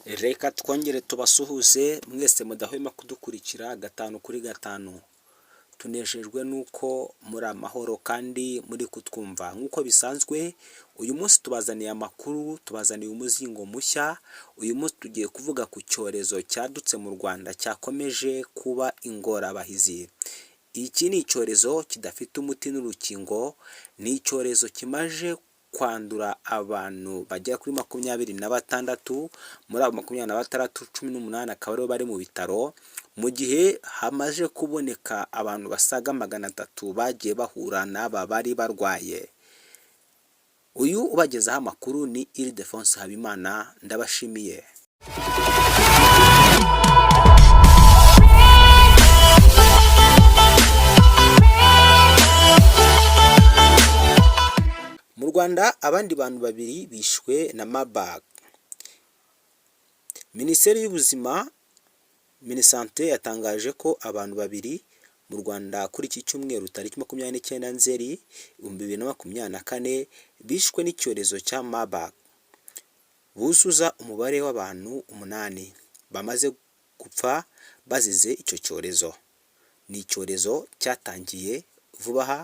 Reka twongere tubasuhuze mwese mudahwema kudukurikira gatanu kuri gatanu. Tunejejwe n'uko muri amahoro kandi muri kutwumva. Nk'uko bisanzwe, uyu munsi tubazaniye amakuru, tubazaniye umuzingo mushya. Uyu munsi tugiye kuvuga ku cyorezo cyadutse mu Rwanda cyakomeje kuba ingorabahizi. Iki ni icyorezo kidafite umuti n'urukingo, ni icyorezo kimaze kwandura abantu bagera kuri 26, muri abo 26, 18 akaba aribo bari mu bitaro, mu gihe hamaze kuboneka abantu basaga 300 bagiye bahura n'aba bari barwaye. Uyu ubagezaho amakuru ni Ildephonse Habimana, ndabashimiye. Mu Rwanda abandi bantu babiri bishwe na Marburg. Minisiteri y'Ubuzima Minisante yatangaje ko abantu babiri mu Rwanda kuri iki cyumweru tariki 29 Nzeri 2024 bishwe n'icyorezo cya Marburg, buzuza umubare w'abantu umunani bamaze gupfa bazize icyo cyorezo. Ni icyorezo cyatangiye vuba aha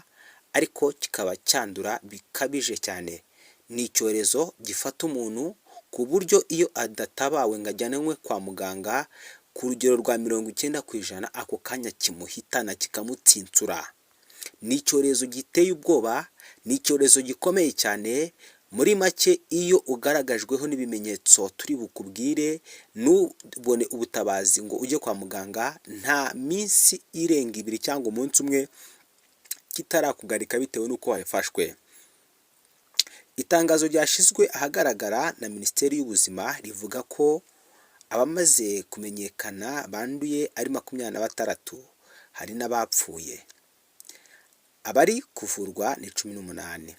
ariko kikaba cyandura bikabije cyane. Ni icyorezo gifata umuntu ku buryo iyo adatabawe ngo ajyanwe kwa muganga ku rugero rwa 90% ako kanya kimuhitana kikamutsinsura. Ni icyorezo giteye ubwoba, ni icyorezo gikomeye cyane, muri make iyo ugaragajweho n'ibimenyetso turi bukubwire ntubone ubutabazi ngo ujye kwa muganga, nta minsi irenga ibiri cyangwa umunsi umwe kitarakugarika bitewe n'uko wafashwe. Itangazo ryashyizwe ahagaragara na Minisiteri y'Ubuzima rivuga ko abamaze kumenyekana banduye ari 26, hari n'abapfuye. Abari kuvurwa ni 18.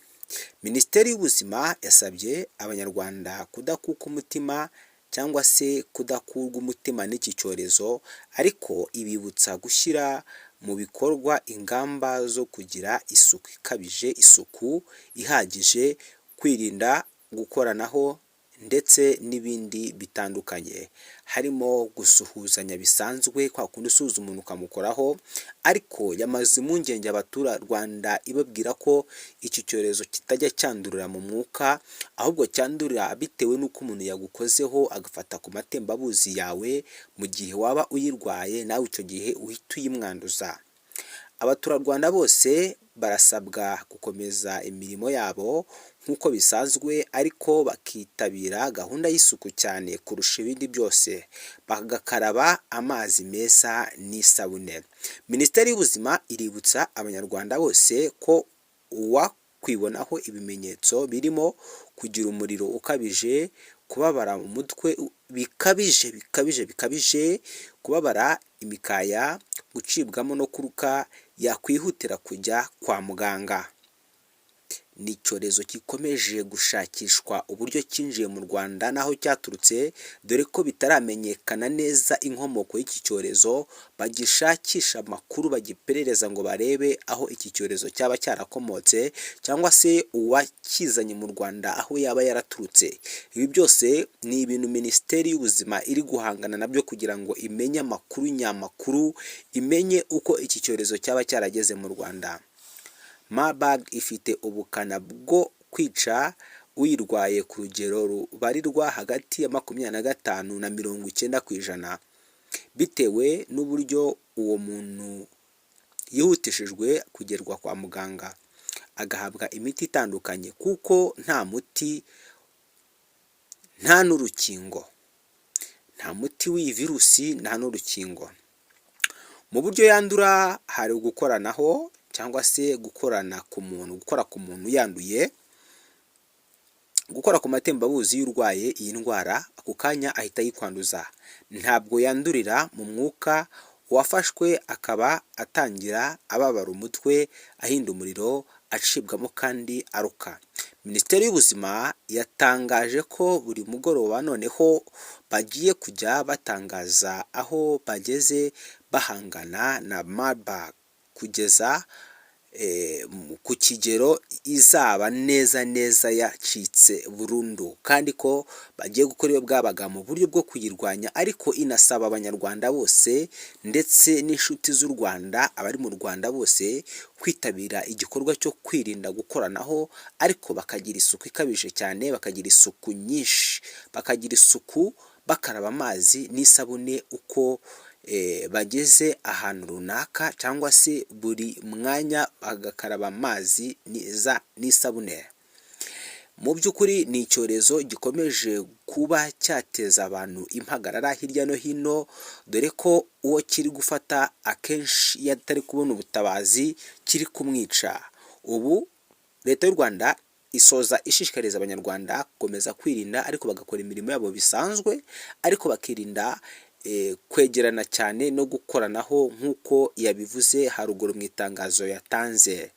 Minisiteri y'Ubuzima yasabye Abanyarwanda kudakuka umutima cyangwa se kudakurwa umutima n'iki cyorezo ariko ibibutsa gushyira mu bikorwa ingamba zo kugira isuku ikabije, isuku ihagije, kwirinda gukoranaho ndetse n'ibindi bitandukanye, harimo gusuhuzanya bisanzwe kwa kundi usuhuza umuntu ukamukoraho, ariko yamaze impungenge abaturarwanda ibabwira ko iki cyorezo kitajya cyandurira mu mwuka, ahubwo cyandurira bitewe n'uko umuntu yagukozeho agafata ku matembabuzi yawe, mu gihe waba uyirwaye nawe icyo gihe uhita uyimwanduza. Abaturarwanda bose barasabwa gukomeza imirimo yabo nk'uko bisanzwe ariko bakitabira gahunda y'isuku cyane kurusha ibindi byose, bagakaraba amazi meza n'isabune. Minisiteri y'Ubuzima iributsa Abanyarwanda bose ko uwakwibonaho ibimenyetso birimo kugira umuriro ukabije, kubabara umutwe bikabije bikabije bikabije, kubabara imikaya, gucibwamo no kuruka yakwihutira kujya kwa muganga. Ni icyorezo gikomeje gushakishwa uburyo cyinjiye mu Rwanda n'aho cyaturutse, dore ko bitaramenyekana neza inkomoko y'iki cyorezo, bagishakisha amakuru bagiperereza ngo barebe aho iki cyorezo cyaba cyarakomotse cyangwa se uwakizanye mu Rwanda aho yaba yaraturutse. Ibi byose ni ibintu Minisiteri y'Ubuzima iri guhangana nabyo kugira ngo imenye amakuru nyamakuru, imenye uko iki cyorezo cyaba cyarageze mu Rwanda. Marburg ifite ubukana bwo kwica uyirwaye ku rugero rubarirwa hagati ya 25 na 90%, bitewe n'uburyo uwo muntu yihutishijwe kugerwa kwa muganga, agahabwa imiti itandukanye kuko nta muti nta n'urukingo. Nta muti w'iyi virusi nta n'urukingo. Mu buryo yandura hari ugukoranaho cyangwa se gukorana ku muntu, gukora ku muntu yanduye, gukora ku matembabuzi y'urwaye iyi ndwara ako kanya ahita ayikwanduza. Ntabwo yandurira mu mwuka, uwafashwe akaba atangira ababara umutwe, ahinda umuriro, acibwamo kandi aruka. Minisiteri y'Ubuzima yatangaje ko buri mugoroba noneho bagiye kujya batangaza aho bageze bahangana na Marburg kugeza Ku kigero izaba neza neza yacitse burundu, kandi ko bagiye gukora iyo bwabaga mu buryo bwo kuyirwanya. Ariko inasaba Abanyarwanda bose ndetse n'inshuti z'u Rwanda, abari mu Rwanda bose, kwitabira igikorwa cyo kwirinda gukoranaho, ariko bakagira isuku ikabije cyane, bakagira isuku nyinshi, bakagira isuku bakaraba amazi n'isabune uko bageze ahantu runaka, cyangwa se buri mwanya bagakaraba amazi n'isabune. Mu by'ukuri ni icyorezo gikomeje kuba cyateza abantu impagarara hirya no hino, dore ko uwo kiri gufata akenshi iyo atari kubona ubutabazi kiri kumwica. Ubu Leta y'u Rwanda isoza ishishikariza Abanyarwanda gukomeza kwirinda, ariko bagakora imirimo yabo bisanzwe, ariko bakirinda kwegerana cyane no gukoranaho, nk'uko yabivuze haruguru mu itangazo yatanze.